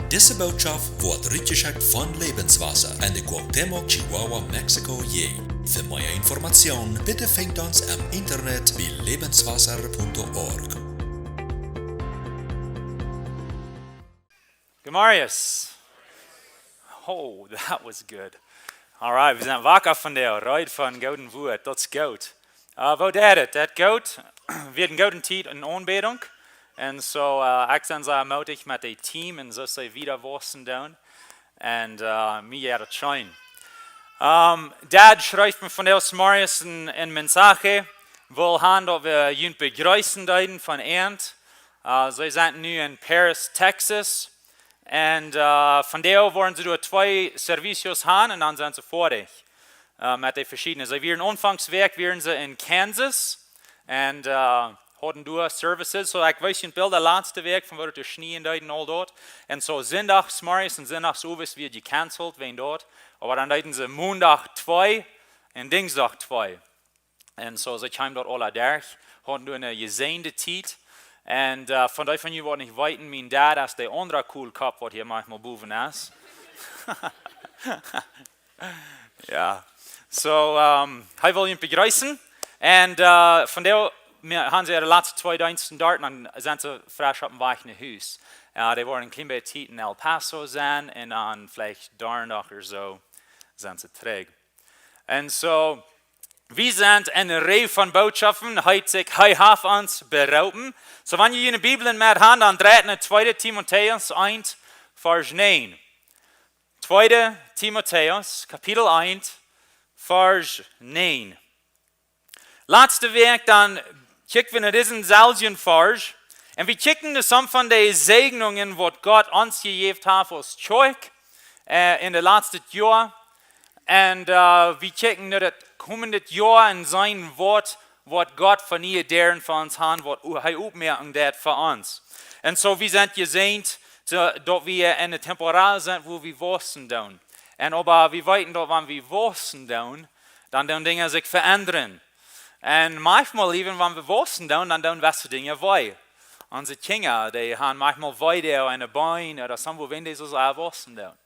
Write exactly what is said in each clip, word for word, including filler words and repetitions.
Dise Bootschaft woat rutjeschekjt von Lebenswasser en de Cuauhtémoc, Chihuahua, Mexiko, Gegend. Fa mea Information bitte finjt ons em Internet bie lebenswasser punto org. Gemarius. Oh, that was good. All right, wie sent waka von de Reed von gooden Wuat. Daut es goot. Uh, woo deit et? Daut goot. Wie hauden goode Tiet en Aunbädunk. Un soo, uh, ekj sie sea mootich met daut Team un soo see wieda wausen doonen. Un uh, mie jeit et scheen. Um, Dad schreef mie vondoag zemorjes een, een Mensaje. Well han daut wie junt bejreessen deeden von Ent. Uh, see sent nu en Paris, Texas. Un uh, vondoag woaren see doa twee servicios han un dan sent see foadich. Uh, met de veschiedne. See wieren aunfangs Wäakj wieren see en Kansas. Un uh, hauden doa services. Soo, ekj wees junt Bilda latste Wäakj von woo daut schnieen deed un aul daut. Un soo Sindach zemorjes un Sindach zemorjes wia gecancelt wäajen daut. Oba dan deeden see Mondach twee un Dinjsdach twee. Un soo, see kjeemen doa aula derch, hauden doa eene jesäajende Tiet. Un uh, von dee von junt waut nich weeten, mien Dad es de aundra Koolkopp waut hia maunchmol bowen es. Jo. Soo, um, hee well junt bejreessen. Un uh, vondoag, wie han see de latste twee Deensten doa, dan sent see fresch opp dän Wajch no Hus. Uh, dee woaren een kjlien bät Tiet en El Paso sennen un dan veleicht Donnadach ooda soo sent see trigj. Un soo, wie sent en eene Reaj von Bootschoften, heet sikj, hee haft ons beroopen. Soo, wan jie june Bibeln met han, dan dreit no tweede Timotäus eent, Varsch näajen. Tweede Timotäus, Kapitel eent, Varsch näajen. Latste Wäakj dan kjikjten wie no disen selwjen Varsch. Un wie kjikjten no some von de Säajnungen waut Gott ons jejäft haft aus Kjoakj uh, en daut latste Joa. Un uh, wie kjikjten no daut komende Joa un seenen waut, waut Gott fa niee Däaren fa ons haft, waut u-, hee oppmoaken deit fa ons. Un soo, wie sent jesäajent, soo, daut wie en eene Temporal sent, wua wie wausen doonen. Un oba wie weeten daut, wan wie wausen doonen, dan doonen Dinja sikj veendren. Un maunchmol iewen, wan wie wausen doonen, dan doonen jewesse Dinja wee. Onse Kjinja, dee han maunchmol wee doa en de Been ooda somewhere, wan dee soo sea wausen doonen.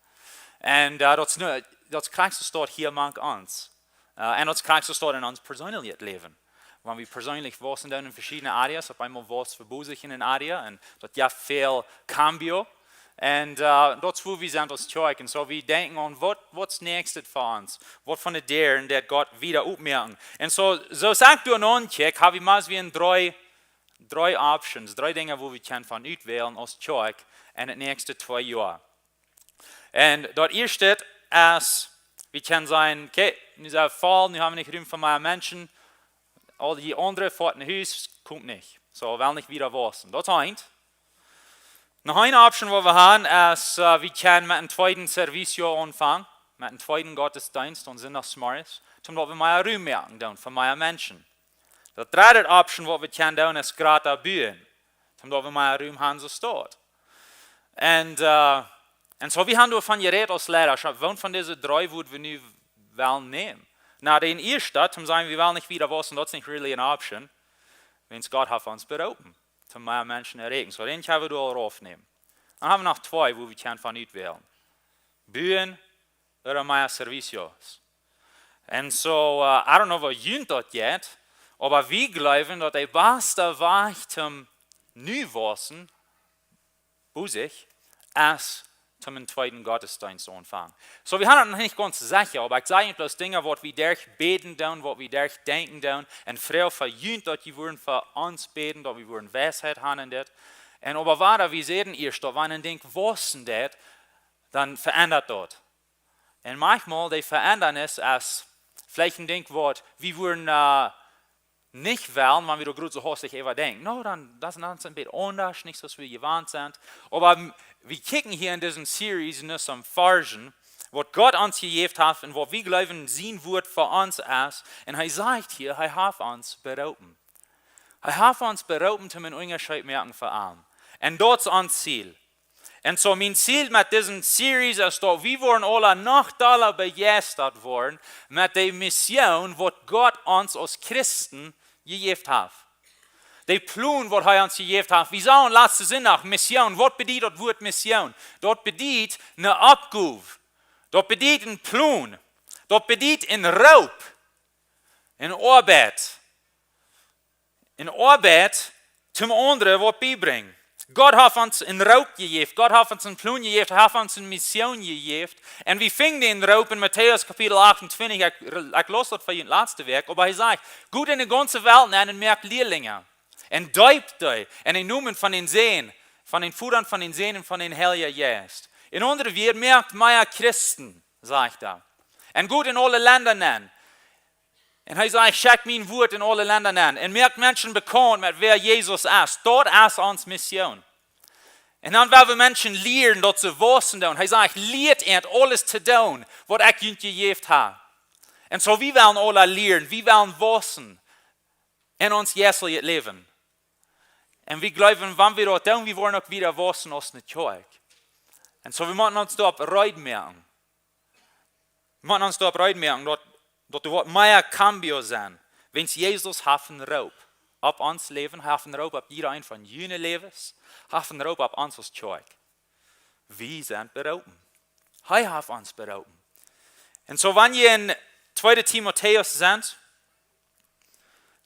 Un uh, daut es nu, daut es krakjt soo stoakj hia mank ons. Uh, un daut es krakjt soo stoakj en ons perseenlichet Läwen. Wan wie perseenlich wausen doonen en veschiedne areas, opp eemol waust wie bosich en eene area un daut jeft väl cambio. Un uh, daut es wua wie sent aus Kjoakj. Un soo wie denkjen aun waut, waut es näakjstet fa ons? Waut von de Däaren deit Gott wieda oppmoaken? Un soo, soo aus ekj doa no kjikj, hab wie mau aus wie en dree, dree options, dree Dinja wua wie kjennen von utwälen aus Kjoakj en de näakjste twee Joa. Un daut ieeschte es, wie kjennen sajen, okay, nu sent wie voll, nu hab wie nich Rum fa mea Menschen, aul dee aundre foaren no Hus, kjemt nich. Soo, well nich wieda wausen. Daut es eent. Noch eene Option waut wie han es, uh, wie kjennen met een tweeden Servicio aunfangen, met een tweeden Gottesdeenst aun Sindach zemorjes, toom daut wie mea Rum moaken doonen fa mea Menschen. Daut dredde Option waut wie kjennen doonen es grata buen, toom daut wie mea Rum han soo stoakj. Un, uh, un soo, wie han doavon jerät aus Leidaschoft, woon von dise dree wudd wie nu wellen nämen? Na, dän ieeschten, toom sajen, wie wellen nich wieda wausen, daut es nich really an option. Wiels Gott haft ons beroopen, toom mea Menschen erreichen. Soo, dän kjenn wie doa rauf nämen. Dan hab wie noch twee, wua wie kjennen von utwälen. Buen ooda mea servicios. Un soo, uh, I don't know woo junt daut jeit, oba wie jleewen daut de baste Wajch toom nu wausen, bosich, es toom een tweeden Gottesdeenst aunfangen. Soo, wie han daut noch nich gaunz secha, oba ekj saj junt bloos Dinja waut wie derch bäden doonen, waut wie derch denkjen doonen, un froag fa junt daut jie wudden fa ons bäden, daut wie wudden Weisheit han en dit. Un oba wada, wie säden ieescht, daut wan een Dinkj wausen deit, dan veendat daut. Un maunchmol de Veendanis es veleicht een Dinkj waut wie wudden, uh, nich wellen, wan wie doa groot soo hastich äwa denkjen. No, dan, daut, daut es een bät aundasch, nich soo aus wie jewant sent. Oba m-, wie kjikjen hia en dise Series en dise Varschen, waut Gott ons jejäft haft un waut wie jleewen sien Wuat fa ons es. Un hee sajcht hia, hee haft ons beroopen. Hee haft ons beroopen toom een Unjascheet moaken fa am. Un daut es ons Ziel. Un soo mien Ziel met dise Series es daut wie woaren aula noch dolla bejeistat woaren met de Mission waut Gott ons aus Christen jejäft haft. De Plon, waut hee ons jejäft haft. Wie sagen latsten Sindach, Mission. Waut bediet daut Wuat Mission? Daut bediet eene Oppgow. Daut bediet een Plon. Daut bediet een Roop. Een Oabeit. Een Oabeit, toom aundre waut biebrinjen. Gott haft ons een Roop jejäft. Gott haft ons een Plon jejäft. Hee haft ons eene Mission jejäft. Un wie finjen dän Roop en Matäus Kapitel achtuntwintich. Ekj, ekj laus daut fa junt latste Wäakj. Oba hee sajcht: "Got en de gaunze Welt nenn un moakt Lierlinge. Un deept dee en dän Nomen von dän Sän, von dän Voda, von dän Sän un von dän Heiljen Jeist." En aundre Wieed, moakt mea Christen, sajcht hee. "Un got en aule Lenda nenn." Un hee sajcht: "Schekjt mien Wuat en aule Lenda nenn. Un moakt Menschen bekaunt met wäa Jesus es." Daut es onse Mission. Un dan woa wie Menschen lieren daut see waussen doonen. Hee sajcht: "Lieet an aules to doonen waut ekj junt jejäft hab." Un soo, wie wellen aula lieren, wie wellen waussen en ons jeistlichet Läwen. Un wie jleewen, wan wie daut doonen, wie woaren uk wieda waussen aus eene Kjoakj. Un soo, wie motten ons doaropp reed moaken. Wie motten ons doaropp reed moaken, daut, daut doa woat mea cambio sennen. Wiels Jesus haft een Roop opp ons Läwen, hee haft een Roop opp jieda een von june Läwes, hee haft een Roop opp ons aus Kjoakj. Wie sent beroopen. Hee haft ons beroopen. Un soo, wan jie en tweede Timotäus sent,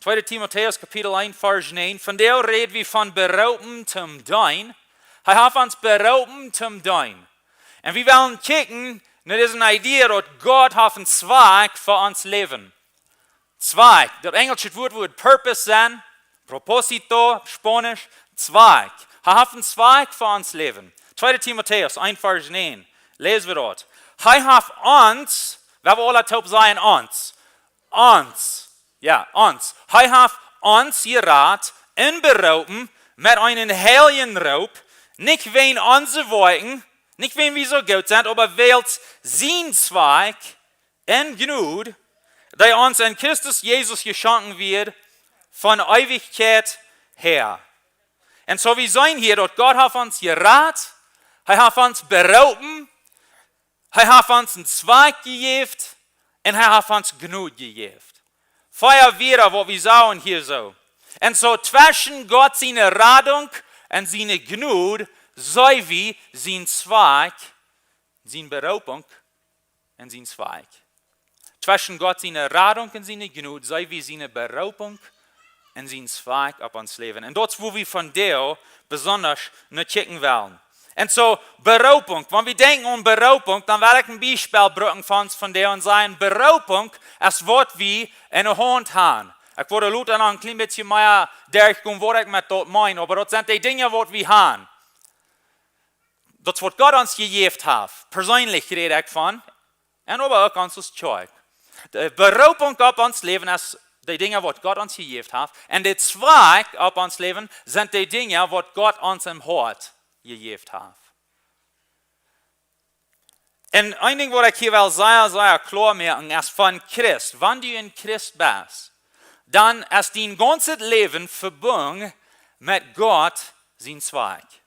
tweede Timotäus Kapitel eent, Varsch näajen, von doa räd wie von beroopen toom deenen. Hee haft ons beroopen toom deenen. Un wie wellen kjikjen no dise Idee, daut Gott haft een Zwakj fa ons Läwen. Zwakj. Daut enjelsche Wuat wudd purpose sennen, propósito, Spaunisch, Zwakj. Hee haft een Zwakj fa ons Läwen. Tweede Timotäus eent, Varsch näajen. Läs wie daut. Hee haft ons, wie wellen aula toop sajen ons. Ons. Jo, ons. Hee haft ons jerat un beroopen met eenen heiljen Roop, nich wäajen onse Woakjen, nich wäajen wie soo goot sent, oba wiels sien Zwakj en Jnod, dee ons en Christus Jesus jeschonken wort von Eewichkjeit häa. Un soo, wie seenen hia, daut Gott haft ons jerat, hee haft ons beroopen, hee haft ons een Zwakj jejäft un hee haft ons Jnod jejäft. Vea Wieed, waut wie sajen hia soo. Un soo tweschen Gott siene Radunk un siene Jnod, seenen wie sien Zwakj, siene Beroopunk un sien Zwakj. Tweschen Gott siene Radunk un siene Jnod, seenen wie siene Beroopunk un sien Zwakj opp ons Läwen. Un daut es, wua wie vondoag besonda no kjikjen wellen. Un soo, Beroopunk. Wan wie denkjen aun Beroopunk, dan well ekj een Biespel brucken von ons vondoag un sajen, Beroopunk es waut wie en de Haunt haben. Ekj wudd lota noch een kjlien bät mea derchgonen, waut ekj met daut meen, oba daut sent dee Dinja, waut wie haben. Daut es, waut Gott ons jejäft haft. Perseenlich räd ekj von. Un oba uk ons aus Kjoakj. De Beroopunk opp ons Läwen es dee Dinja, waut Gott ons jejäft haft. Un de Zwakj opp ons Läwen sent dee Dinja, waut Gott ons em Hoat jejäft haft. Un een Dinkj, waut ekj hia well sea, sea kloa moaken, es von Christ. Wan du een Christ best, dan es dien gaunzet Läwen vebungen met Gott sien Zwakj.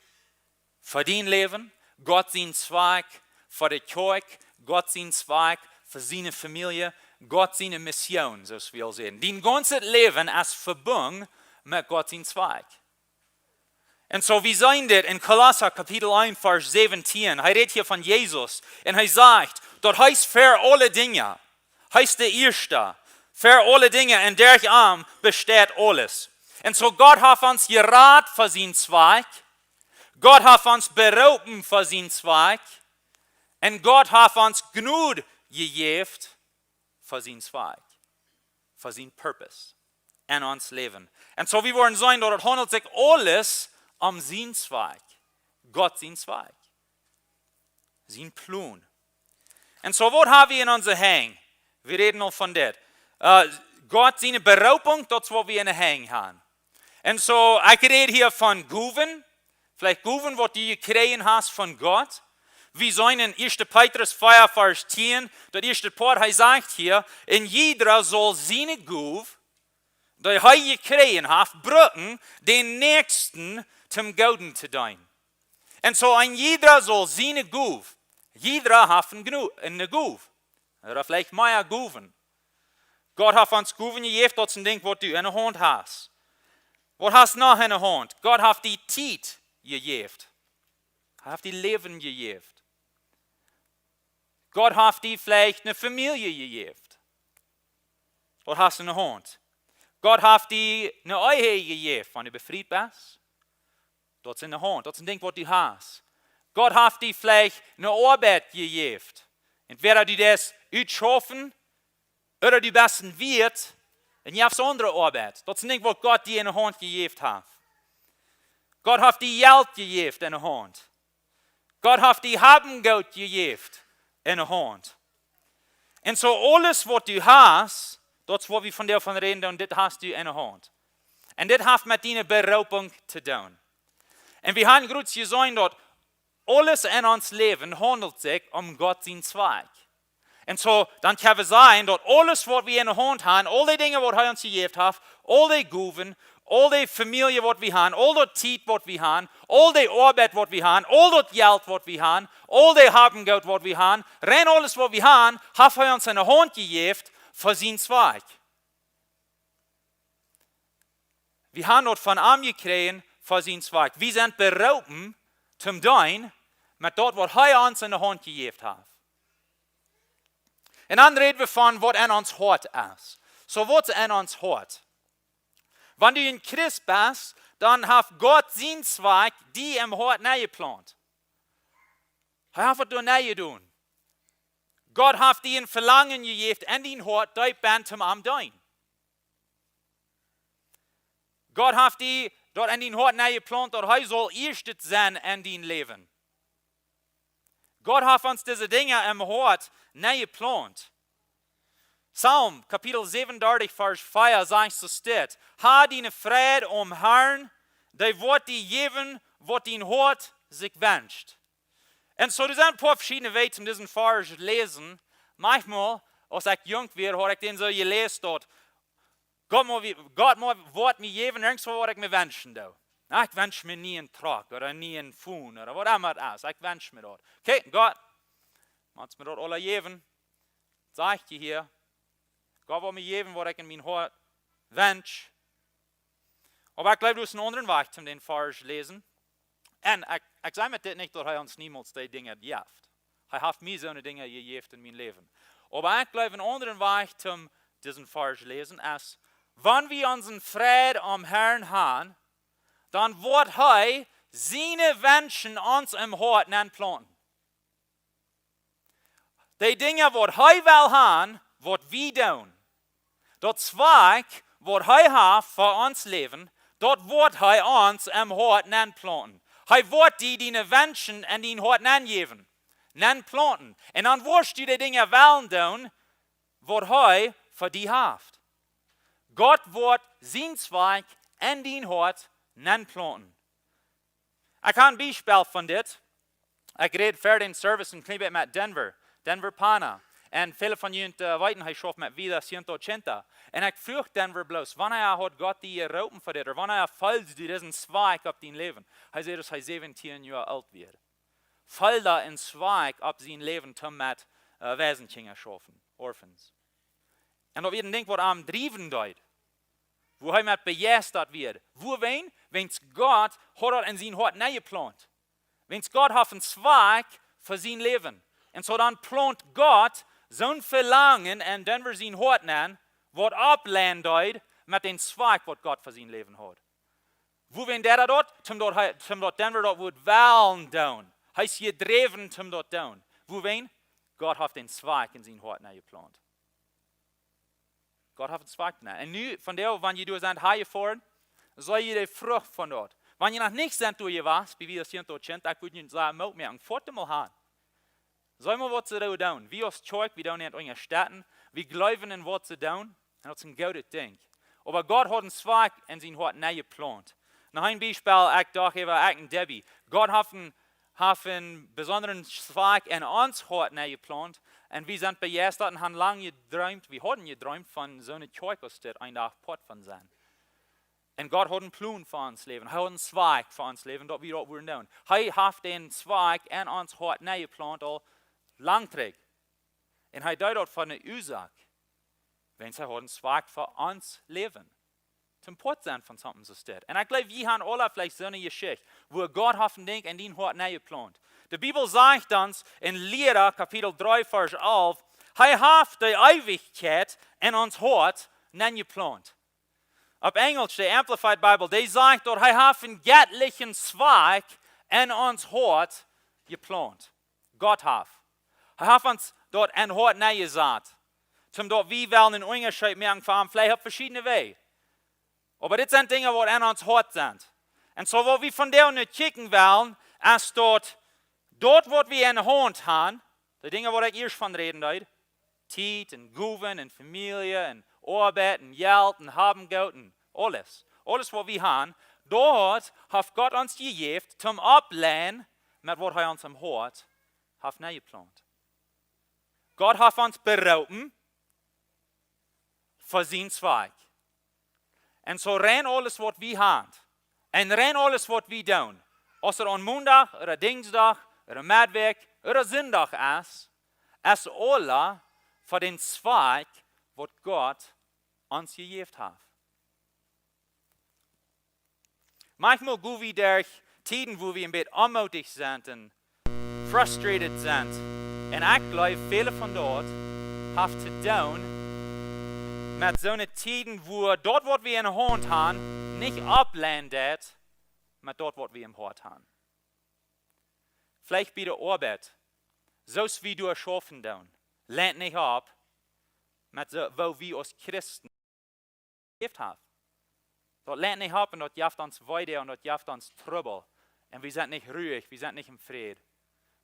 Fa dien Läwen, Gott sien Zwakj, fa de Kjoakj, Gott sien Zwakj, fa siene Famielje, Gott siene Mission, soo aus wie aul säden. Dien gaunzet Läwen es vebungen met Gott sien Zwakj. Un soo, wie seenen dit en Kolossa Kapitel eent, Varsch säwentieen. Hee rät hia von Jesus. Un hee sajcht, daut hee es ver aule Dinja. Hee es de Ieeschta. Ver aule Dinja. Un derch am besteit aules. Un soo, Gott haft ons jerat fa sien Zwakj. Gott haft ons beroopen fa sien Zwakj. Un Gott haft ons Jnod jejäft fa sien Zwakj. Fa sien Purpose en ons Läwen. Un soo, wie woaren seenen, daut et haundelt sikj aules om sien Zwakj. Gott sien Zwakj. Sien Plon. Un soo, waut haben wie en onse Henj? Wie räden aul von dit. Äh, Gott siene Beroopunk, daut es, waut wie en de Henj haben. Un soo, ekj räd hia von Gowen, veleicht Gowen, waut du jekjräajen hast von Gott. Wie seenen en ieeschte Petrus vea, Varsch tieen, daut ieeschte Poat, hee sajcht hia, un jieda saul siene Gow, dee hee jekjräajen haft, brucken, dän Näakjsten toom Gooden to deenen. Un soo, un jieda saul siene Gow, jieda haft eene Gno-, eene Gow, ooda veleicht mea Gowen. Gott haft ons Gowen jejäft, daut es een Dinkj, waut du en de Haunt hast. Waut hast noch enne Haunt? Gott haft die Tiet jejäft. Hee haft die Läwen jejäft. Gott haft die veleicht eene Famielje jejäft. Waut hast enne Haunt? Gott haft die eene Ehe jejäft, wan du befriet best. Daut es enne Haunt. Daut es een Dinkj, waut du hast. Gott haft die veleicht eene Oabeit jejäft. Entwäda du deist utschaufen ooda du best een Wieet un du hast aundre Oabeit. Daut es een Dinkj, waut Gott die enne Haunt jejäft haft. Gott haft die Jelt jejäft enne Haunt. Gott haft die Haben Jelt jejäft enne Haunt. Un soo aules, waut du hast, daut es, waut wie vondoag von räden doonen, dit hast du enne Haunt. Un dit haft met diene Beroopunk to doonen. Un wie haben jrod jeseenen, daut aules en ons Läwen haundelt sikj om Gott sien Zwakj. Un soo, dan kjenn wie sajen, daut aules, waut wie enne Haunt haben, aul dee Dinja, waut hee ons jejäft haft, aul dee Gowen, aul dee Famielje, waut wie haben, aul daut Tiet, waut wie haben, aul dee Oabeit, waut wie haben, aul daut Jelt, waut wie haben, aul dee Haben Jelt, waut wie haben, rein aules, waut wie haben, haft hee ons enne Haunt jejäft fa sien Zwakj. Wie haben daut von am jekjräajen fa sien Zwakj. Wie sent beroopen toom deenen met daut, waut hee ons enne Haunt jejäft haft. Un dan räden wie von, waut en ons Hoat es. Soo, waut es en ons Hoat? Wan du een Christ best, dan haft Gott sien Zwakj die em Hoat nenjeplaunt. Hee haft daut doa nenjedonen. Gott haft die een Velangen jejäft en dien Hoat, deep bennen toom am deenen. Gott haft die daut en dien Hoat nenjeplaunt, daut hee saul ieescht sennen en dien Läwen. Gott haft ons dise Dinja em Hoat nenjeplaunt. Psalm, Kapitel säwenundartich, Varsch vea sajcht soo dit: Hab diene Freid aum Harn, dee woat die jäwen, waut dien Hoat sikj wenscht. Un soo, doa sent een poa veschiedne Wäaj om disen Varsch to läsen. Maunchmol, aus ekj junk wia, haud ekj dän soo jeläst, daut Gott mott, Gott mott, woat mie jäwen, irjentwaut, waut ekj mie wenschen doo. Na, ekj wensch mie een nieen Truck ooda een nieen Phone ooda waut emma et es. Ekj wensch mie daut. Okay, Gott, motst mie daut aula jäwen? Sajcht hee hia, Gott woat mie jäwen, waut ekj en mien Hoat wensch. Oba ekj jleew, doa es een aundren Wajch om dän Varsch to läsen. Un ekj, ekj saj met dit nich, daut hee ons niemols dee Dinja jeft. Hee haft mie soone Dinja jejäft en mien Läwen. Oba ekj jleew, een aundren Wajch om disen Varsch läsen es, wan wie onse Freid aum Harn haben, dan woat hee siene Wenschen ons em Hoat nenplaunten. Dee Dinja, waut hee well haben, waut wie doonen. Daut Zwakj, waut hee haft fa ons Läwen, daut woat hee ons em Hoat nenplaunten. Hee woat die diene Wenschen en dien Hoat nenjäwen, nenplaunten. Un dan woascht du dee Dinja wellen doonen, waut hee fa die haft. Gott woat sien Zwakj en dien Hoat nenplaunten. Ekj hab een Biespel von dit. Ekj räd ver dän Service een kjlien bät met Denver, Denver Pana. Un väle von junt, äh, weeten, hee schauft met Vida Ciento Ochenta. Un ekj fruach Denver bloos, wanea haud Gott die jeroopen fa dit, ooda wanea feeld du disen Zwakj opp dien Läwen? Hee säd, aus hee säwentieen Joa oolt wia, feeld hee een Zwakj opp sien Läwen, toom met, äh, Waisenkjinja schaufen, Orphans. Un daut wia een Dinkj, waut am driewen deed, wua hee met bejeistat wia. Wuarom? Wiels Gott haud daut en sien Hoat nenjeplaunt. Wiels Gott haft een Zwakj fa sien Läwen. Un soo dan plaunt Gott soon Velangen en Denver sien Hoat nen, waut oppleiden deed met dän Zwakj, waut Gott fa sien Läwen haud. Wuarom deed hee daut? Toom daut hee, toom daut Denver daut wudd wellen doonen. Hee es jedräwen toom daut doonen. Wuarom? Gott haft dän Zwakj en sien Hoat nenjeplaunt. Gott haft een Zwakj, ne? Un nu, vondoag, wan jie doa sent hanjefoaren, seenen jie de Frucht von daut. Wan jie noch nich sent doa jewast, bie Vida Ciento Ochenta, ekj wudd junt sajen, Moot moaken, foat mol han. See mol, waut see doa doonen. Wie aus Kjoakj, wie doonen an unjastetten. Wie jleewen en waut see doonen. Un daut es een goodet Dinkj. Oba Gott haud een Zwakj en sien Hoat nenjeplaunt. Noch een Biespel, ekj docht äwa ekj un Debbie. Gott haft een, haft een besondren Zwakj en ons Hoat nenjeplaunt. Un wie sent bejeistat un haben lang jedreemt, wie hauden jedreemt von soone Kjoakj aus dit, een Dach Poat von sennen. Un Gott haud een Plon fa ons Läwen. Hee haud een Zwakj fa ons Läwen, daut wie daut wudden doonen. Hee haft dän Zwakj en ons Hoat nenjeplaunt aul lang trigj. Un hee deed daut fa eene Uasoak. Wiels hee haud een Zwakj fa ons Läwen. een Poat sennen von something soo steit. Un ekj jleew, jie haben aula veleicht soone Jeschicht, wua Gott haft een Dinkj enn dien Hoat nenjeplaunt. De Bibel sajcht ons enn Liera Kapitel dree Varsch alf: Hee haft de Eewichkjeit enn ons Hoat nenjeplaunt. Opp Enjlisch, de Amplified Bible, dee sajcht doa: Hee haft een jettlichen Zweig enn ons Hoat jeplaunt. Gott haft. Hee haft ons doa enn Hoat nenjesat, soo daut wie wellen een Unjascheet moaken fa am, veleicht opp veschiedne Wäaj. Oba dit sent Dinja, waut enn ons Hoat sent. Un soo, waut wie vondoag nu kjikjen wellen, es daut, daut, waut wie enne Haunt haben, de Dinja, wua ekj ieescht von räden deed, Tiet un Gowen un Famielje un Oabeit un Jelt un haben Goot un aules. Aules, waut wie haben, daut haft Gott ons jejäft, toom oppleiden met waut hee ons em Hoat haft nenjeplaunt. Gott haft ons beroopen fa sienen Zweck. Un soo rein aules, waut wie haben, un rein aules, waut wie doonen, aus et aun Mondach ooda Dinjsdach ooda Meddwäakj ooda Sindach es, es aula fa dän Zweck, waut Gott ons jejäft haft. Maunchmol go wie derch Tieden, wua wie een bät onmootich sent un frustrated sent. Un ekj jleew, väl von daut haft to doonen met soone Tieden, wua daut, waut wie enne Haunt haben, nich oppleiden deit met daut, waut wie em Hoat haben. Veleicht bie de Oabeit, soo aus wie doa schaufen doonen, leit nich opp met soo, woo wie aus Christen jejäft haben. Daut leit nich opp un daut jeft ons Weedoag un daut jeft ons Trubbel. Un wie sent nich ruich, wie sent nich em Fräd.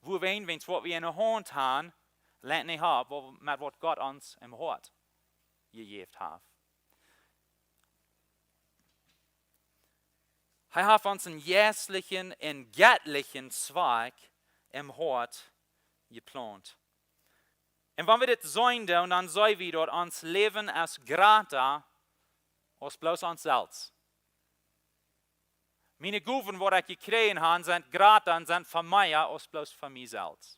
Wuarom? Wiels waut wie enne Haunt haben, leit nich opp, waut, met waut Gott ons em Hoat jejäft haft. Hee haft ons een jeistlichen un jettlichen Zweck em Hoat jeplaunt. Un wan wie dit seenen doonen, dan seenen wie, daut ons Läwen es jrata aus bloos ons selfst. Miene Gowen, waut ekj jekjräajen hab, sent jrata un sent fa mea aus bloos fa mie selfst.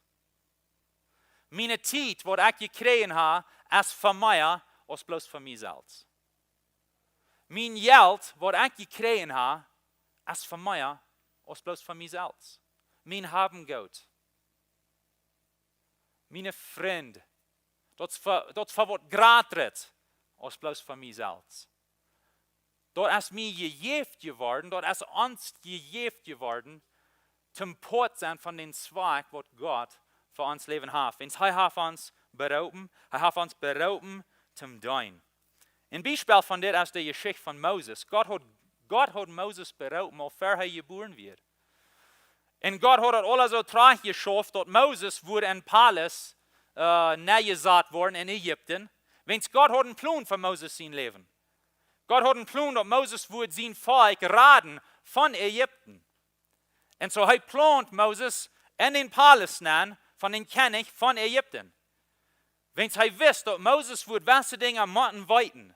Miene Tiet, waut ekj jekjräajen hab, es fa mea aus bloos fa mie selfst. Mien Jelt, waut ekj jekjräajen hab, es fa mea aus bloos fa mie selfst. Mien Haben Goot, miene Frind, daut es fa, daut es fa waut jratret aus bloos fa mie selfst. Daut es mie jejäft jeworden, daut es ons jejäft jeworden, toom Poat sennen von dän Zweck, waut Gott fa ons Läwen haft. Un hee haft ons beroopen, hee haft ons beroopen toom deenen. Een Biespel von dit es de Jeschicht von Moses. Gott haud, Gott haud Moses beroopen, aul ver hee jebuaren wort. Un Gott haud daut aules soo trajchtjeschauft, daut Moses wudd em Palaust, äh, nenjesat woaren en Ägipten. Wiels Gott haud een Plon fa Moses sien Läwen. Gott haud een Plon, daut Moses wudd sien Volkj raden von Ägipten. Un soo hee plond Moses en dän Palaust nen von dän Kjennich von Ägipten. Wiels hee wist, daut Moses wudd jewesse Dinja motten weeten,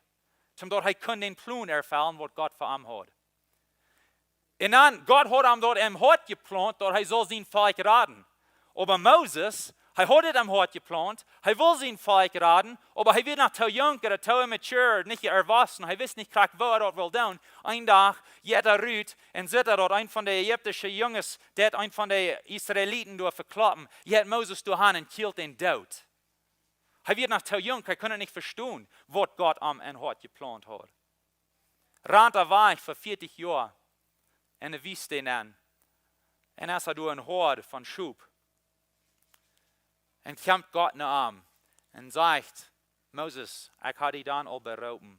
soo daut hee kunn dän Plon erfellen, waut Gott fa am haud. Un dan, Gott haud am daut em Hoat jeplaunt, daut hee sull sien Volkj raden. Oba Moses, hee haud et em Hoat jeplaunt, hee wull sien Volkj raden, oba hee wia noch too junk, ooda too immature, nich erwossen, hee wist nich krakjt, woo hee daut wull doonen. Een Dach jeit hee rut un sitt hee, daut een von de ägiptische Junges, deit een von de Israeliten doa vekloppen, jeit Moses doa han un kjillt dän doot. Hee wia noch too junk, hee kunn et nich vestonen, waut Gott am em Hoat jeplaunt haud. Rant hee wajch fa vieetich Joa en de Wiest nen. Un es hee doa een Hoad von Schop. Un kjemt Gott no am un sajcht: Moses, ekj hab die dan aul beroopen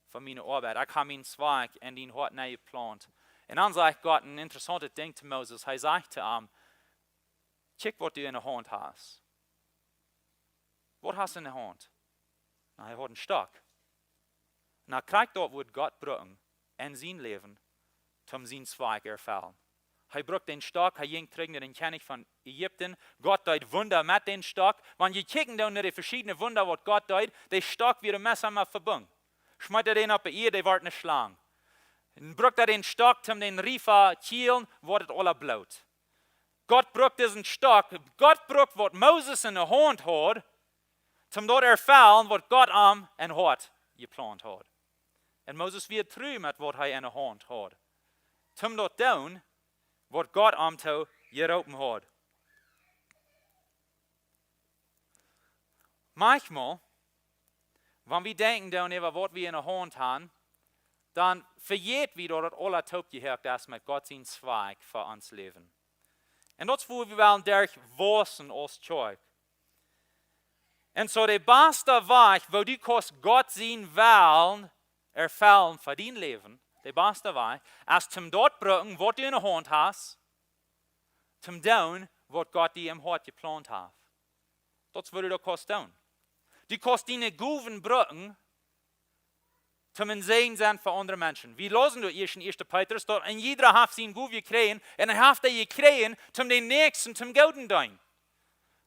fa miene Oabeit. Ekj hab mienen Zweck en dien Hoat nenjeplaunt. Un dan sajcht Gott een interessauntet Dinkj to Moses. Hee sajcht to am: Kjikj, waut du en de Haunt hast. Waut hast du en de Haunt? Na, hee haud een Stock. Na, krakjt daut wudd Gott brucken en sien Läwen, toom sien Zweck erfellen. Hee brukt dän Stock, hee jinkj trigj no dän Kjennich von Ägipten. Gott deed Wunda met dän Stock. Wan jie kjikjen doonen no de veschiedne Wunda, waut Gott deed, de Stock wia met Mess emma vebungen. Schmeet hee dän opp de Ieed, dee wort ne Schlang. Un brukt hee dän Stock, toom dän Riefa kjielen, wort et aula bloot. Gott brukt disen Stock, Gott brukt, waut Moses en de Haunt haud, toom daut erfellen, waut Gott am em Hoat jeplaunt haud. Un Moses wia tru met waut hee enne Haunt haud, toom daut doonen waut Gott am too jeroopen haud. Maunchmol, wan wie denkjen doonen äwa waut wie enne Haunt han, dan vejät wie daut daut aula toopjehäakt es met Gott sien Zweck fa ons Läwen. Un daut es wua wie wellen derch wausen aus Kjoakj. Un soo de baste Wajch woo du kaust Gott sien Wellen erfellen fa dien Läwen, de baste Wajch es toom daut bruken waut du enne Haunt hast, toom doonen waut Gott die em Hoat jeplaunt haft. Daut es waut du kaust doonen. Du kaust diene Gowen bruken toom een Säajen sennen fa aundre Menschen. Wie läsen doa ieescht en ieeschte Petrus, daut een jieda haft siene Gow jekjräajen un hee haft dee jekjräajen toom dän Näakjsten toom Gooden deenen.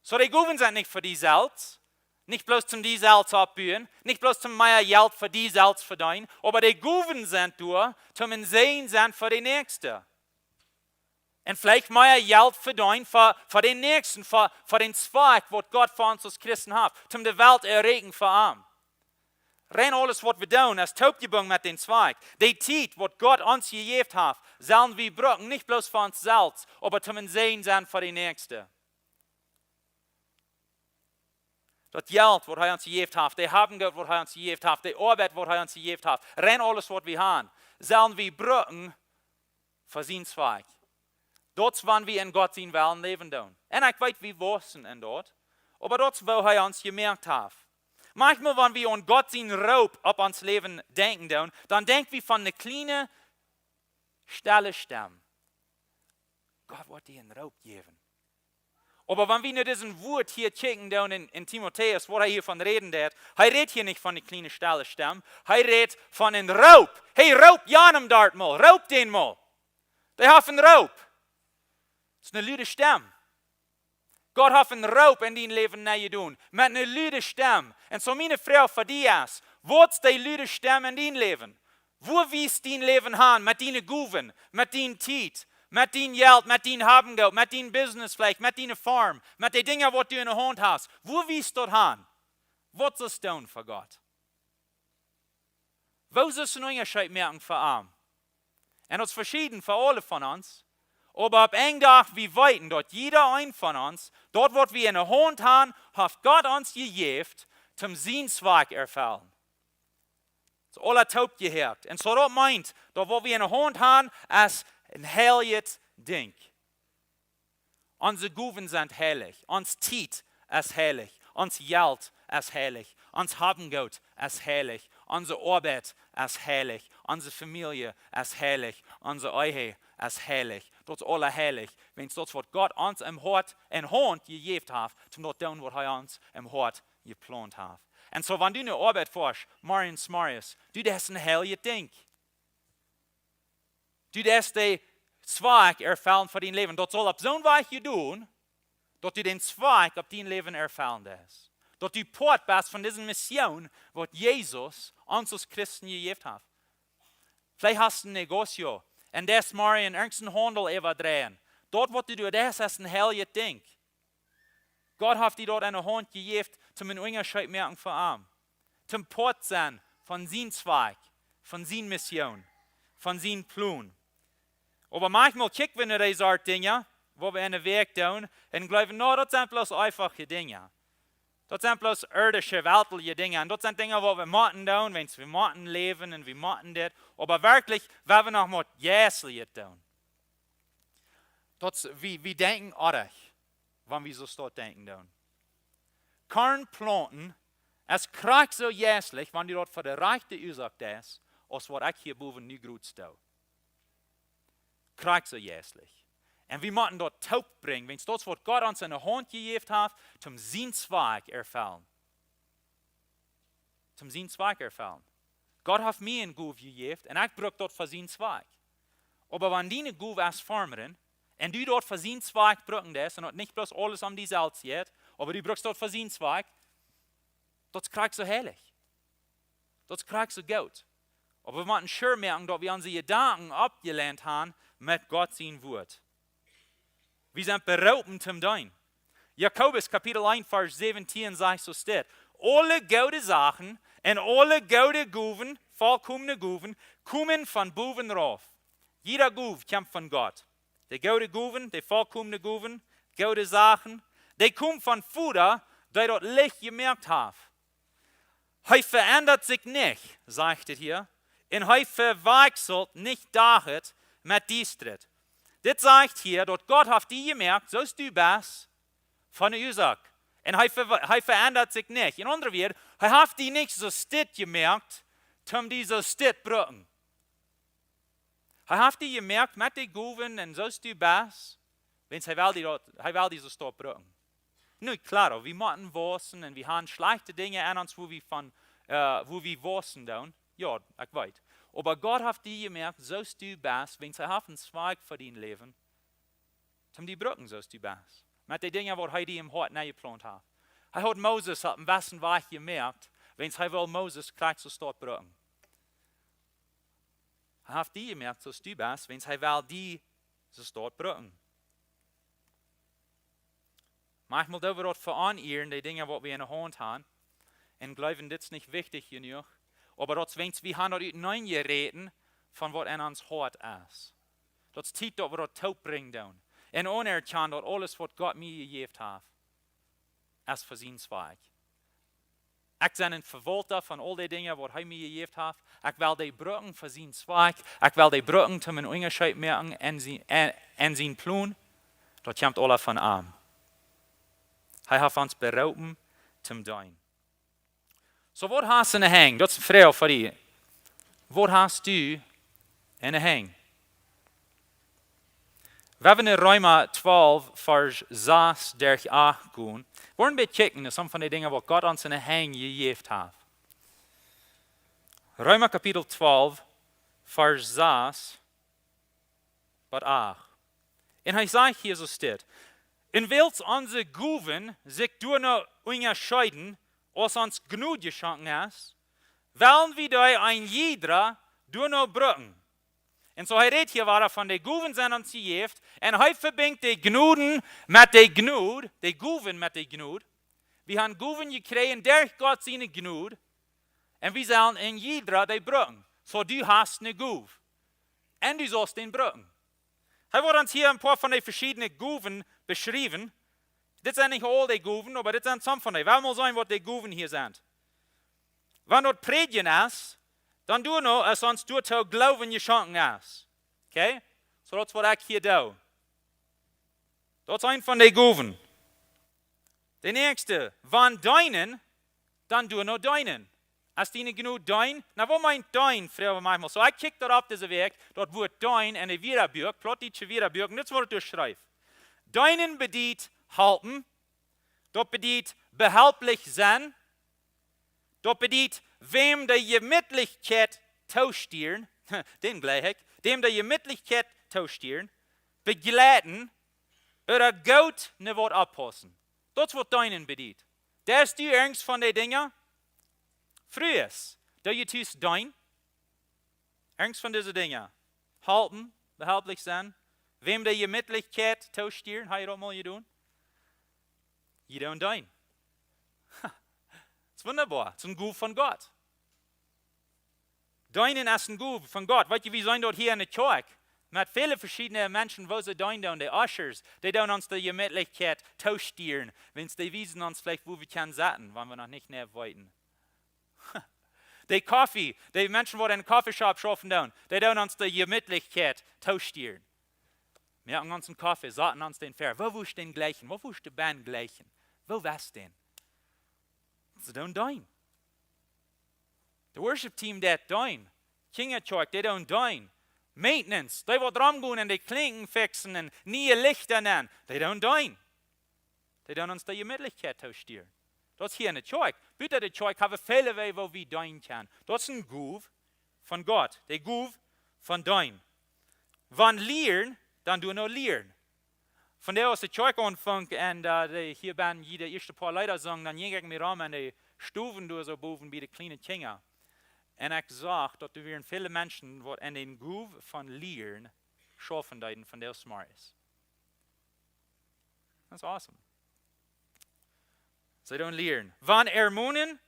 Soo de Gowen sent nich fa die selfst, nich bloos toom die selfst oppbuen, nich bloos toom mea Jelt fa die selfst vedeenen, oba de Gowen sent doa toom een Säajen sennen fa de Näakjste. Un veleicht mea Jelt vedeenen fa, fa dän Näakjsten, fa, fa dän Zweck waut Gott fa ons aus Christen haft, toom de Welt erreichen fa am. Rein aules waut wie doonen es toopjebungen met dän Zweck. De Tiet waut Gott ons jejäft haft, sellen wie bruken nich bloos fa ons selfst, oba toom een Säajen sennen fa de Näakjste. Daut Jelt waut hee ons jejäft haft, de Haben Goot waut hee ons jejäft haft, de Oabeit waut hee ons jejäft haft, rein aules waut wie han, sellen wie bruken fa sien Zweck. Daut es wan wie en Gott sien Wellen läwen doonen. Un ekj weet, wie wausen en daut, oba daut es woo hee ons jemoakt haft. Maunchmol wan wie aun Gott sien Roop opp ons Läwen denkjen doonen, dan denkj wie von ne kjliene stelle Stemm. Gott woat die een Roop jäwen. Oba wan wie no disen Wort hia kjikjen doonen en, en Timotäus, waut hee hia von räden deit, hee rät hia nich von ne kjliene stelle Stemm, hee rät von een Roop. Hey, roop Jan em Dart mol, roop dän mol. Dee haft een Roop. Daut es ne lude Stemm. Gott haft een Roop en dien Läwen nenjedonen met ne lude Stemm. Un soo miene Froag fa die es: Waut es dee lude Stemm en dien Läwen? Wua wieescht dien Läwen han met diene Gowen, met dien Tiet, met dien Jelt, met dien Haben Goot, met dien Business veleicht, met diene Farm, met de Dinja waut du enne Haunt hast? Wua wieescht daut han? Waut saust doonen fa Gott? Woo saust een Unjascheet moaken fa am? Un daut es veschieden fa aule von ons. Oba opp een Dach, wie weeten daut jieda een von ons, daut waut wie enne Haunt han, haft Gott ons jejäft toom sien Zweck erfellen. Daut es aula toopjehäakt. Un soo daut meent daut waut wie enne Haunt han es een heiljet Dinkj. Onse Gowen sent heilich. Ons Tiet es heilich. Ons Jelt es heilich. Ons Haben Goot es heilich. Onse Oabeit es heilich. Onse Famielje es heilich. Onse Ehe es heilich. Daut es aula heilich. Wiels daut es waut Gott ons em Hoat, enne Haunt jejäft haft, toom daut doonen waut hee ons em Hoat jeplaunt haft. Un soo wan du ne Oabeit foascht, morjens, morjens, du deist een heiljet Dinkj. Du deist dän Zweck erfellen fa dien Läwen. Daut saul opp soon Wajch jedonen, daut du dän Zweck opp dien Läwen erfellen deist. Daut du Poat best von dise Mission waut Jesus ons aus Christen jejäft haft. Veleicht hast du een Negocio un deist morjen irjent een Haundel äwadreien. Daut waut du doa deist es een heiljet Dinkj. Gott haft die daut enne Haunt jejäft toom een Unjascheet moaken fa am. Toom Poat sennen von sien Zweck, von siene Mission, von sienen Plon. Oba maunchmol kjikj wie no dee Sort Dinja, waut wie enne Wäakj doonen, un jleewen, na, daut sent bloos eefache Dinja. Daut sent bloos irdische, weltliche Dinja. Un daut sent Dinja waut wie motten doonen, wiels wie motten läwen un wie motten dit. Oba werkjlich, wie haben noch waut Jeistlichet doonen. Daut es, wie, wie denkjen oajch, wan wie soo stoakj denkjen doonen. Korn plaunten es krakjt soo jeistlich, wan du daut fa de rajchte Uasoak deist, aus waut ekj hia bowen nu krakjt doo. Krakjt soo jeistlich. Un wie motten daut toop brinjen, wiels daut es waut Gott ons enne Haunt jejäft haft, toom sien Zweck erfellen. Toom sien Zweck erfellen. Gott haft mie eene Gow jejäft un ekj bruk daut fa sien Zweck. Oba wan diene Gow es farmren un du daut fa sien Zweck brucken deist un daut nich bloos aules om die selfst jeit, oba du brukst daut fa sien Zweck, daut es krakjt soo heilich. Daut es krakjt soo goot. Oba wie motten sure moaken, daut wie onse Jedanken aufjeleent haben met Gott sien Wort. Wie sent beroopen toom deenen. Jakobus Kapitel eent, Varsch säwentieen sajcht soo dit: Aule goode Sachen Un aule goode Gowen, volkomne Gowen, komen von bowen rauf. Jieda Gow kjemt von Gott. De goode Gowen, de volkomne Gowen, goode Sachen, dee komen von Voda, dee daut Licht jemoakt haft. Hee veendat sikj nich, sajcht et hia, un hee vewakjselt nich Dach met Diestanis. Dit sajcht hia, daut Gott haft die jemoakt, soo aus du best, von de Uasoak. Un hee, ver- hee veendat sikj nich. En aundre Wieed, hee haft die nich soo stoakj jemoakt, om die soo stoakj brucken. Hee haft die jemoakt met de Gowen un soo aus du best, wiels hee well die daut, hee well die soo stoakj brucken. Nu, kloa, wie motten wausen un wie haben schlajchte Dinja aun ons, wua wie von, äh, wua wie wausen doonen. Jo, ekj weet. Oba Gott haft die jemoakt, soo aus du best, wiels hee haft een Zweck fa dien Läwen. Om die brucken, soo aus du best. Met de Dinja, waut hee die em Hoat nenjeplaunt haft. Hee haud Moses opp een besten Wajch jemoakt, wiels hee well Moses krakjt soo stoakj brucken. Hee haft die jemoakt, soo aus du best, wiels hee well die soo stoakj brucken. Mauncheemol doo wie daut veaunierren, de Dinja, waut wie enne Haunt haben, un jleewen, dit es nich wichtich jenuach. Oba daut es, wiels wie haben daut uteneen jeräten von waut aun ons Hoat es. Daut es Tiet, daut wie daut toopbrinjen doonen. Un aunerkjanen, daut aules, waut Gott mie jejäft haft, es fa sienen Zweck. Ekj sie een Vewaulta von aul de Dinja, waut hee mie jejäft haft. Ekj well dee brucken fa sienen Zweck. Ekj well dee brucken, om een Unjascheet moaken en sien, en, en sienen Plon. Daut kjemt aula von am. Hee haft ons beroopen, om to deenen. Soo, waut hast du enne Henj? Daut es eene Froag fa die. Waut hast du enne Henj? Wie haben en Reema twalf, Varsch sas derch acht jegonen. Wie woaren een bät kjikjen no some von de Dinja, waut Gott ons enne Henj jejäft haft. Reema Kapitel twalf, Varsch sas bat acht. Un hee sajcht hia soo stoakj: Un wiels onse Gowen sikj doano unjascheeden, aus ons Jnod jeschonken es, wellen wie dee een jieda doano brucken. Un soo, hee rät hia wada von de Gowen sent ons jejäft, un hee vebinjt de Jnod met de Jnod, de Gowen met de Jnod. Wie haben Gowen jekjräajen derch Gott siene Jnod, un wie sellen een jieda dee brucken. Soo, du hast eene Gow. Un du saust dee brucken. Hee woat ons hia een poa von de veschiedne Gowen beschriewen. Dit sent nich aul de Gowen, oba dit sent some von de. Wie woaren mol seenen, waut de Gowen hia sent. Wan daut Prädjen es, dan doano, aus ons doatoo Gloowen jeschonken es. Okay? Soo, daut es, waut ekj hia doo. Daut es eent von de Gowen. De näakjste, wan deenen, dan doano deenen. Aus diene Jnod deenen, na, waut meent deenen, froag wie mauncheemol. Soo, ekj kjikj daut opp dise Wäakj, daut Wuat deenen en de Wieedabieekj, Plautdietsche Wieedabieekj, un dit es, waut et doa schrift. Deenen bediet halpen, daut bediet behelplich sennen, daut bediet wäm de Jemietlichkjeit toostieren, dän jlikj ekj, däm de Jemietlichkjeit toostieren, bejleiden, ooda goot no waut oppaussen. Daut es, waut deenen bediet. Deist du irjent von de Dinja? Frues, doo jie tus deenen? Irjent von dise Dinja? Halpen, behelplich sennen, wäm de Jemietlichkjeit toostieren, hab jie daut mol jedonen? Jie doonen deenen. Ha, daut es wundaboa, daut es eene Gow von Gott. Deenen es eene Gow von Gott. Weet jie, wie seenen daut hia enne Kjoakj met väle veschiedne Menschen, woo see deenen doonen, de Ushers, dee doonen ons de Jemietlichkjeit toostieren, wiels dee wiesen ons veleicht, wua wie kjennen sitten, wan wie noch nich jeneiw weeten. De Koffie, de Menschen, waut en Coffeeshop schaufen doonen, dee doonen ons de Jemietlichkjeit toostieren. Moaken ons een Koffie, saten ons dän väa. Woo wurscht du dän jlikjen? Woo wurscht du dän jlikjen? Woo west du dän? See doonen deenen. De Worship Team deit deenen. Kjinjakjoakj, dee doonen deenen. Maintenance, dee waut romgonen un de Klinkjen fixen un niee Lichta nämen, dee doonen deenen. Dee doonen ons de Jemietlichkjeit toostieren. Daut es hia enne Kjoakj. Buta de Kjoakj hab wie väle Wäaj, woo wie deenen kjennen. Daut es eene Gow von Gott, de Gow von deenen. Wan lieren, dan doano lieren. Vondoag, aus de Kjoakj aunfunk un, äh, dee hia bie mie de ieeschte poa Leeda sungen, dan jinkj ekj mie rom en de Stowen doa soo bowen bie de kjliene Kjinja. Un ekj sach, daut doa wieren väle Menschen, waut en dän Gow von lieren schaufen deeden vondoag zemorjes. Daut es awesome. See doonen lieren. Wan ermonen,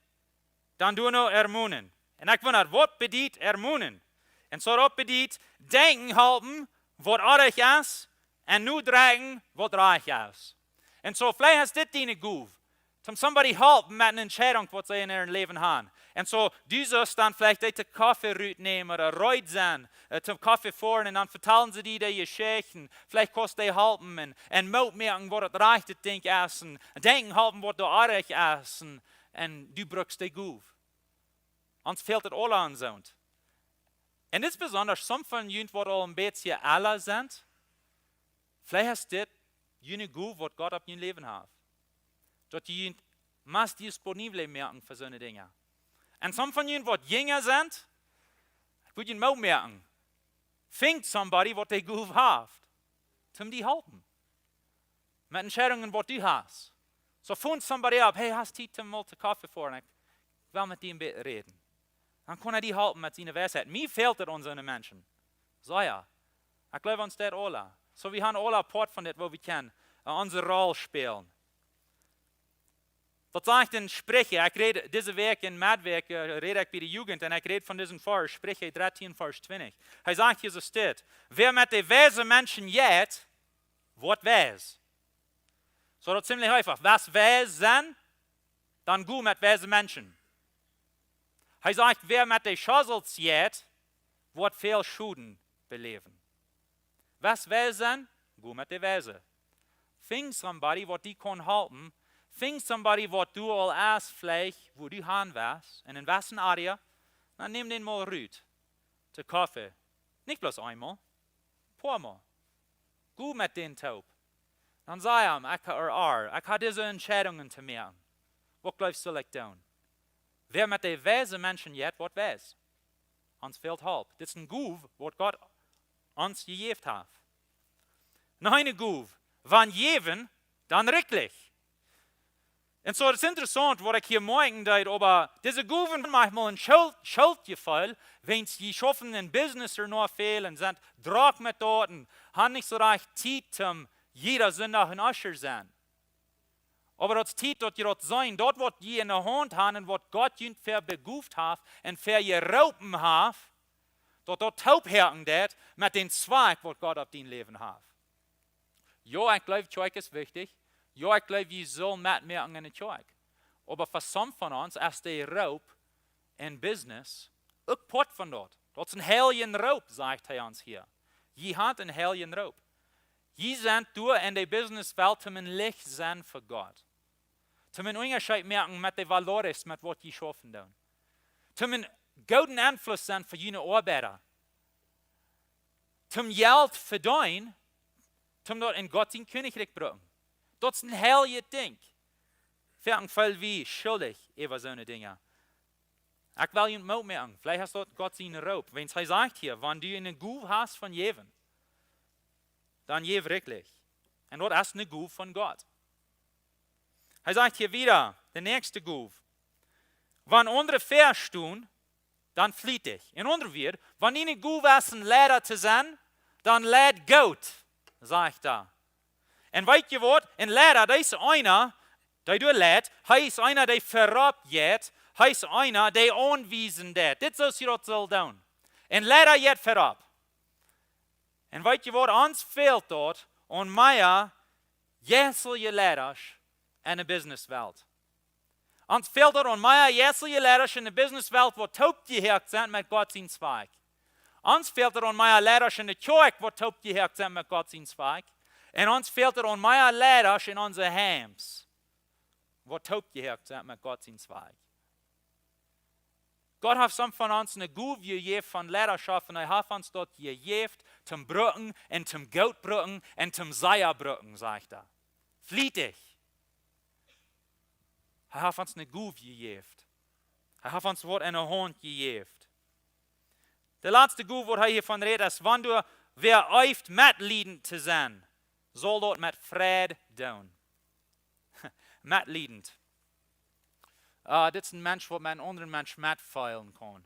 Dan doano ermonen. Un ekj wunda, waut bediet ermonen? Un soo daut bediet, denkjen halpen, waut oajch es, un nodrekjen, waut rajcht es. Un soo, veleicht es dit diene Gow, toom somebody halpen met eene Entscheidunk, waut see en äa Läwen haben. Un soo, du sust dan veleicht dee to Koffe rutnämen ooda reed sennen, äh, toom Koffe foaren un dan vetalen see die dee Jeschichten. Veleicht kaust dee halpen un, un Moot moaken, waut daut rajchte Dinkj es, un denkjen halpen, waut doa oajch es, un, un du brukst dee Gow. Ons fält et aula aun soont. Un dit es besonda, some von junt, waut aul een bät ella sent, veleicht es dit june Gow, waut Gott opp jun Läwen haft. Daut jie junt mea disponibel moaken fa soone Dinja. Un some von junt, waut jinja sent, ekj wudd junt Moot moaken. Finj somebody, waut dee Gow haft, toom die halpen met Entscheidungen, waut du hast. Soo, phone somebody up, hey, hast Tiet toom mol to Koffe foaren? Ekj well met die een bät räden. Dan kaun hee die halpen met siene Weisheit. Mie fält et aun soone Menschen. Soo jo. Ekj jleew, ons daut aula. Soo, wie haben aula Poat von dit, woo wie kjennen, äh, onse Roll spälen. Daut sajcht en Spricha, ekj räd dise Wäakj en Medwäakj, äh, räd ekj bie de Jugend un ekj räd von disen Varsch, Spricha dartieen, Varsch twintich. Hee sajcht hia soo dit: Wäa met de weise Menschen jeit, woat weis. Soo, daut es ziemlich eefach. West weis sennen, dan go met weise Menschen. Hee sajcht, wäa met de Schosels jeit, woat väl Schoden beläwen. West weis sennen, go met de Weise. Finj somebody, waut die kaun halpen. Finj somebody, waut du aul es, veleicht, wua du han west, un en wessen area, dan näm dän mol rut to Koffe. Nich bloos eemol, poa mol. Go met dän toop. Dan saj am, ekj ha, or ar, ekj ha dise Entscheidungen to moaken. Waut jleefst, saul ekj doonen? Wäa met de weise Menschen jeit, woat weis. Ons fält Help. Dit es een Gow, waut Gott ons jejäft haft. Noch eene Gow, wan jäwen, dan rikjlich. Un soo, daut es interessaunt, waut ekj hia moakjen deed, oba dise Gowen manchmol een Schult, Schultjefeel, wiels jie schaufen en Business ea noch väl un sent drock met daut un han nich soo rajcht Tiet, om jieda Sindach een Usher sennen. Oba daut es Tiet, daut jie daut seenen, daut waut jie en de Haunt han un waut Gott junt fa begoft haft un fa jeroopen haft, daut daut toophoaken deit met dän Zwakj, waut Gott opp dien Läwen haft. Jo, ekj jleew, Kjoakj es wichtich. Jo, ekj jleew, wie sellen metmoaken en de Kjoakj. Oba fa some von ons es de Roop en Business uk Poat von daut. Daut es een heiljen Roop, sajcht hee ons hia. Jie han een heiljen Roop. Jie sent doa en de Businesswelt, om een Licht sennen fa Gott. Toom een Unjascheet moaken met de valores, met waut jie schaufen doonen. Toom een gooden Enfluss sennen fa june Oabeida. Toom Jelt vedeenen, toom daut en Gott sien Kjennichrikj brucken. Daut es een heiljet Dinkj. Foaken feel wie schuldich äwa soone Dinja. Ekj well junt Moot moaken. Veleicht es daut Gott sien Roop. Wiels hee sajcht hia, wan du eene Gow hast von jäwen, dan jäw rikjlich. Un daut es eene Gow von Gott. Hee sajcht hia wieda, de näakjste Gow: Wan aundre väa stonen, dan flietich. En aundre Wieed, wan diene Gow es, een Leida to sennen, dan leid goot, sajcht hee. Un weet jie waut? Een Leida, daut es eena, dee doa leit, hee es eena, dee verropp jeit, hee es eena, dee aunwiesen deit. Dit es soo aus jie daut sellen doonen. Een Leida jeit verropp. Un weet jie waut? Ons fält daut aun mea jeistelje Leidasch en de Businesswelt. Ons fält daut aun mea jeistelje Leidasch en de Businesswelt, waut toopjehoakt sent met Gott sien Zwakj. Ons fält daut aun mea Leidasch en de Kjoakj, waut toopjehoakt sent met Gott sien Zwakj. Un ons fält daut aun mea Leidasch en onse Heims, waut toopjehoakt sent met Gott sien Zwakj. Gott haft some von ons eene Gow jejäft von Leidaschoft, un hee haft ons daut jejäft toom brucken un toom goot brucken un toom sea brucken, sajcht hee. Flietich. Hee haft ons eene Gow jejäft. Hee haft ons waut en de Haunt jejäft. De latste Gow, waut hee hia von rät, es, wan doa wäa eeft metliedent to sennen, saul daut met Freid doonen. Metliedent. Äh, dit es een Mensch, waut met een aundren Mensch metfeelen kaun.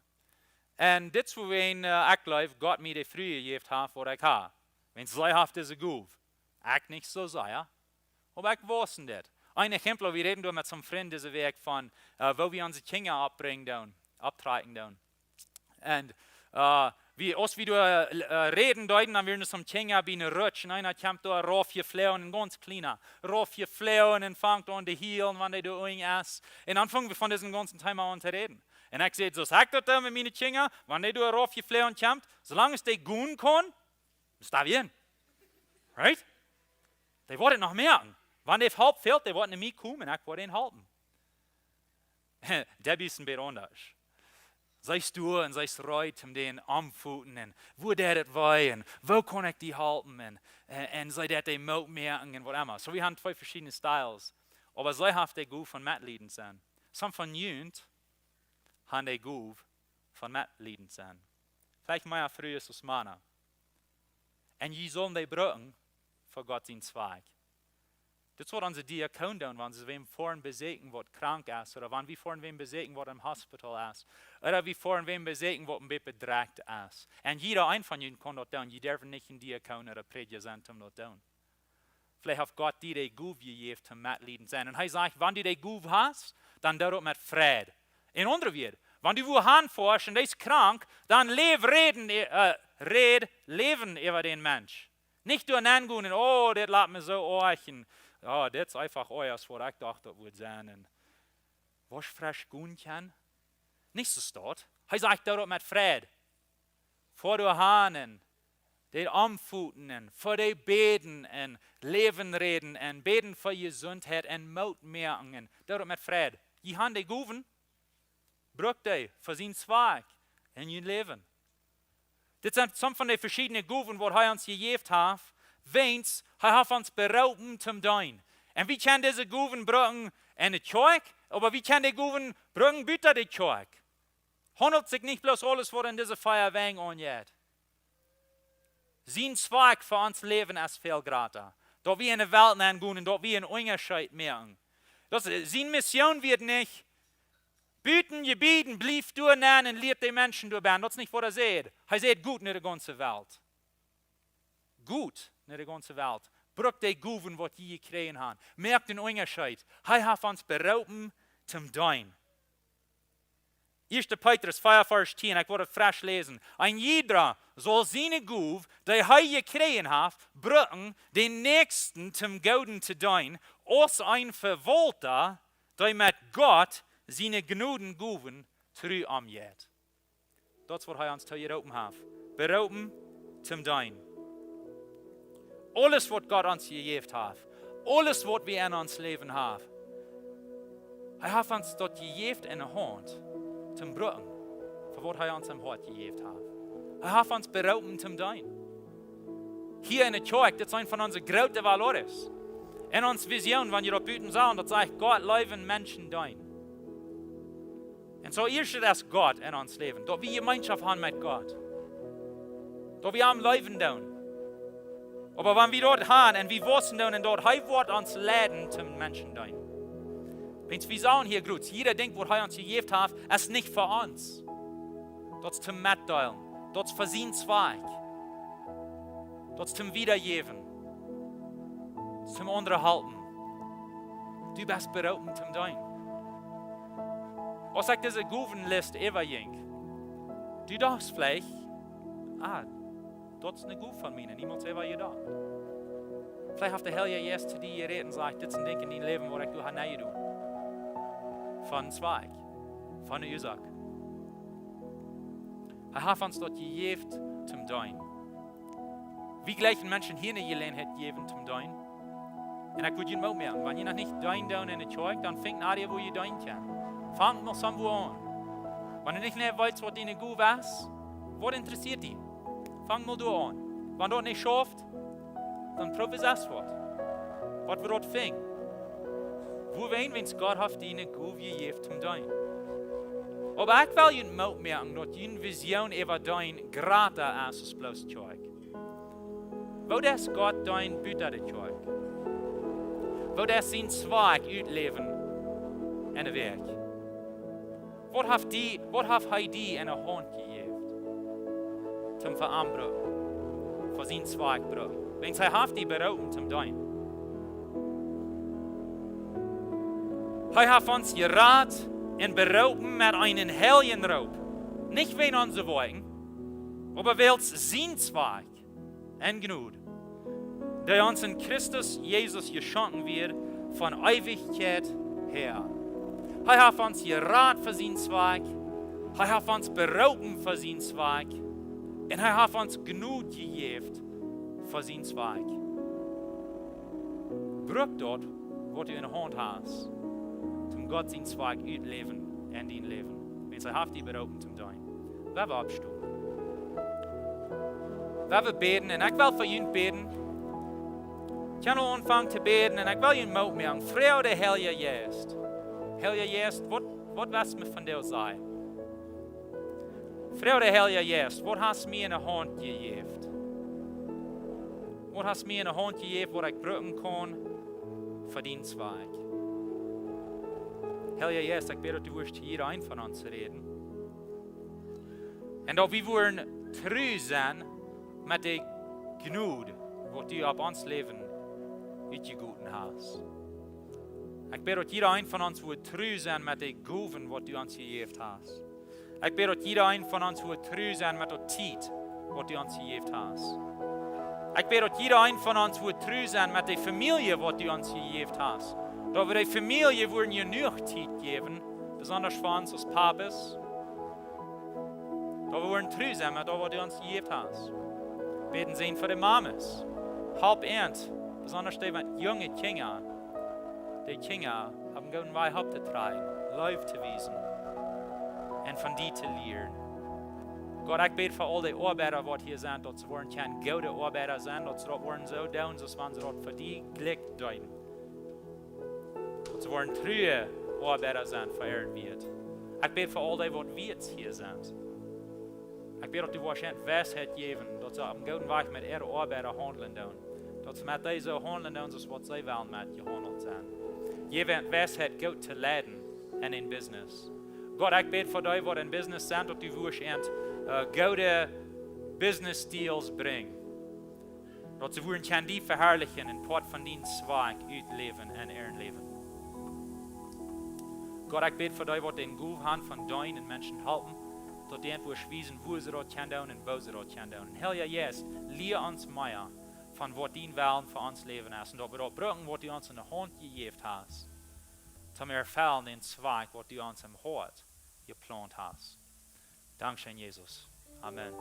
Un dit es wuarom, äh, ekj jleew, Gott mie de Fru jejäft haft, waut ekj ha. Wiels see haft dise Gow. Ekj nich soo sea, jo? Oba ekj wauss en dit. Een Exempel, wie räden doa met soon Frint dise Wäakj von, äh, woo wie onse Kjinja oppbrinjen doonen, opptrakjen doonen. Un, äh, wie, aus wie doa, äh, räden deeden, dan wieren doa soone Kjinja bie ne Rutsch, un eena kjemt doa rauf jefloagen, een gaunz kjliena, rauf jefloagen un fangt aun to hielen, wan dee doa unjen es. Un dan fungen wie von disen gaunzen Thema aun to räden. Un ekj säd, soo aus ekj daut doo met miene Kjinja, wan dee doa rauf jefloagen kjemt, soo lang aus dee gonen kaun, es daut wia. Right? Dee woat et noch moakjen. Wan dee Help fält, dee woat no mie komen un ekj woa dän halpen. Debbie es een bät aundasch. See es doa un see es reed om dän auntofoten un woo deit et wee un woo kaun ekj die halpen un, un, un see deit dee Moot moaken un waut emma. Soo, wie haben twee veschiedne Styles. Oba see haft de Gow von metliedent sennen. Sommje von junt haben de Gow von metliedent sennen. Veleicht mea Frues aus Mana. Un jie sellen dee brucken fa Gott sien Zweck. Dit es waut onse Diakonen doonen, wan see wäm foaren besieekjen waut krank es, ooda wan wie foaren wäm besieekjen waut em Hospital es, ooda wie foaren wäm besieekjen waut een bät bedrekjt es. Un jieda eena von junt kaun daut doonen, jie derwen nich een Diakon ooda Prädja sennen om daut doonen. Veleicht haft Gott die de Gow jejäft om metliedent sennen. Un hee sajcht, wan du de Gow hast, dan doo daut met Freid. En aundre Wieed, wan du wua han foascht un dee es krank, dan läw räden, äh, räd Läwen äwa dän Mensch. Nich doa nengonen un, oh, dit lat mie soo oajch un, oh, dit es eefach oajch aus waut ekj docht daut wudd sennen. Un woascht fresch gonen kjennen? Nich soo stoakj. Hee sajcht, doo daut met Freid. Foa doa han un dee aunfoten un fa dee bäden un Läwen räden un bäden fa Jesundheit un Moot moaken un doo daut met Freid. Jie han de Gowen, bruck dee fa sien Zweck en jun Läwen. Dit sent sommje von de veschiedne Gowen waut hee ons jejäft haft, wiels hee haft ons beroopen toom deenen. Un wie kjennen dise Gowen brucken en de Kjoakj, oba wie kjennen de Gowen brucken buta de Kjoakj. Haundelt sikj nich bloos aules waut en dise vea Wenj aunjeit. Sien Zweck fa ons Läwen es väl jrata. Daut wie en de Welt nengonen un daut wie een Unjascheet moaken. Daut, äh, sien Mission wia nich, buten Jebieden, blieft doa nenn un lieet de Menschen doa bennen. Daut es nich waut hee sajcht. Hee sajcht, got no de gaunze Welt. Got no de gaunze Welt. Bruck de Gowen waut jie jekjräajen han. Moakt een Unjascheet. Hee haft ons beroopen toom deenen. Ieeschte Petrus vea Varsch tieen, ekj well et fresch läsen. Een jieda saul siene Gow, dee hee jekjräajen haft, brucken, dän Näakjsten toom Gooden to deenen, aus een Vewaulta, dee met Gott siene Jnodengowen tru omjeit. Daut es waut hee ons too jeroopen haft. Beroopen toom deenen. Aules waut Gott ons jejäft haft, aules waut wie en ons Läwen haben, hee haft ons daut jejäft en de Haunt toom brucken, fa waut hee ons em Hoat jejäft haft. Hee haft ons beroopen toom deenen. Hia en de Kjoakj, dit es een von onse groote valores. En onse Vision, wan jie daut buten sajen, daut sajcht Gott leewen, Menschen deenen. Un soo ieescht es Gott en ons Läwen, daut wie Jemeenschoft han met Gott, daut wie am leewen doonen. Oba wan wie daut han un wie wausen doonen en daut, hee woat ons leiden toom Menschen deenen. Wiels wie sajen hia groot, jieda Dinkj waut hee ons jejäft haft, es nich fa ons. Daut es toom metdeelen. Daut es fa sien Zweck. Daut es toom wiedajäwen. Daut es toom aundre halpen. Du best beroopen toom deenen. Aus ekj dise Gowenlist äwajinkj, du dochst veleicht, ah, daut es ne Gow von mie, niemols äwajedocht. Veleicht haft de Heilje Jeist to die jerät un sajcht, dit sent Dinja en dien Läwen waut ekj doa ha nenjedonen. Von Zweck, von de Uasoak. Hee haft ons daut jejäft toom deenen. Wie jlikjen Menschen hia ne Jeläajenheit jäwen toom deenen. Un ekj wudd junt Moot moaken, wan jie noch nich deenen doonen en de Kjoakj, dan fangt aun, wua jie deenen kjennen. Fangt mau somewhere aun. Wan du nich mea weetst waut diene Gow es, waut interessieet die? Fang mau doa aun. Wan daut nich schauft, dan proow et selfst waut. Waut woat daut finjen? Woo weet, wiels Gott haft die ne Gow jejäft toom deenen. Oba ekj well junt Moot moaken, daut june Vision äwa deenen jrata es aus bloos Kjoakj. Woo deist Gott deenen buta de Kjoakj? Woo deist sien Zweck utläwen en de Wäakj? Waut haft die, waut haft hee die en de Haunt jejäft? Toom fa am brucken, fa sien Zweck brucken. Wiels hee haft die beroopen toom deenen. Hee haft ons jerat un beroopen met eenen heiljen Roop. Nich wäajen onse Woakjen, oba wiels sien Zwakj un Jnod, dee ons en Christus Jesus jeschonken wort von Eewichkjeit häa. Hee haft ons jerat fa sien Zwakj. Hee haft ons beroopen fa sien Zwakj. Un hee haft ons Jnod jejäft fa sien Zwakj. Bruck daut, waut du enne Haunt hast, toom Gott sien Zwakj utläwen en dien Läwen. Wiels hee haft die beroopen toom deenen. Lot ons oppstonen. Lot ons bäden, un ekj well fa junt bäden. Ekj kaun aunfangen to bäden, un ekj well junt Moot moaken. Froag dän Heiljen Jeist. Heilja Jeist, waut, waut west du mie vondoag sajen? Froag dän Heiljen Jeist, waut hast du mie enne Haunt jejäft? Waut hast du mie enne Haunt jejäft, waut ekj brucken kaun fa dien Zwakj? Heilja Jeist, ekj bäd, daut du wurscht to jieda een von ons räden. Un daut wie wudden tru sennen met de Jnod, waut du opp ons Läwen utjegoten hast. Ekj bäd, daut jieda een von ons wudd tru sennen met de Gowen, waut du ons jejäft hast. Ekj bäd, daut jieda een von ons wudd tru sennen met de Tiet, waut du ons jejäft hast. Ekj bäd, daut jieda een von ons wudd tru sennen met de Famielje, waut du ons jejäft hast. Daut wie de Famielje wudden jenuach Tiet jäwen, besonda fa ons aus Papasch. Daut wie wudden tru sennen met daut, waut du ons jejäft hast. Bäd sennen fa de Mamas. Halp an, besonda dee met junge Kjinja. De Kjinja opp eenen gooden Wajch opptotrakjen, Leew to wiesen un von die to lieren. Gott, ekj bäd fa aul de Oabeida, waut hia sent, daut see wudden kjeene goode Oabeida sennen, daut see daut wudden soo doonen, soo aus wan see daut fa die jlikj deeden. Daut see wudden true Oabeida sennen fa äa Wieet. Ekj bäd fa aul dee, waut Wieet hia sent. Ekj bäd, daut du wurscht an Weisheit jäwen, daut see opp eenen gooden Wajch met äare Oabeida haundlen doonen. Daut see met dee soo haundlen doonen, soo aus waut see wellen met jehaundelt sennen. Jeff an Weisheit, goot to leiden en een Business. Gott, ekj bäd fa dee, waut en Business sent, daut du wurscht an, äh, goode Business Deals brinjen. Daut see wudden kjennen die veharlichen un Poat von dien Zwakj utläwen en äa Läwen. Gott, ekj bäd fa dee, waut dän Gow han von deenen un Menschen halpen, daut dee an wurscht wiesen, woo see daut kjennen doonen un woo see daut kjennen doonen. Heilja Jeist, lia ons mea von waut dien Wellen fa ons Läwen es. Un daut wie daut brucken, waut du ons enne Haunt jejäft hast, toom erfellen dän Zwakj, waut du ons em Hoat jeplaunt hast. Dankscheen, Jesus. Amen.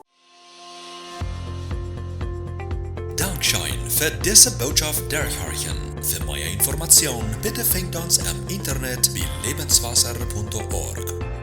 Dankscheen fa dise Bootschoft derchhorchen. Fa mea Information, bitte finjt ons em Internet bie lebenswasser punkt org.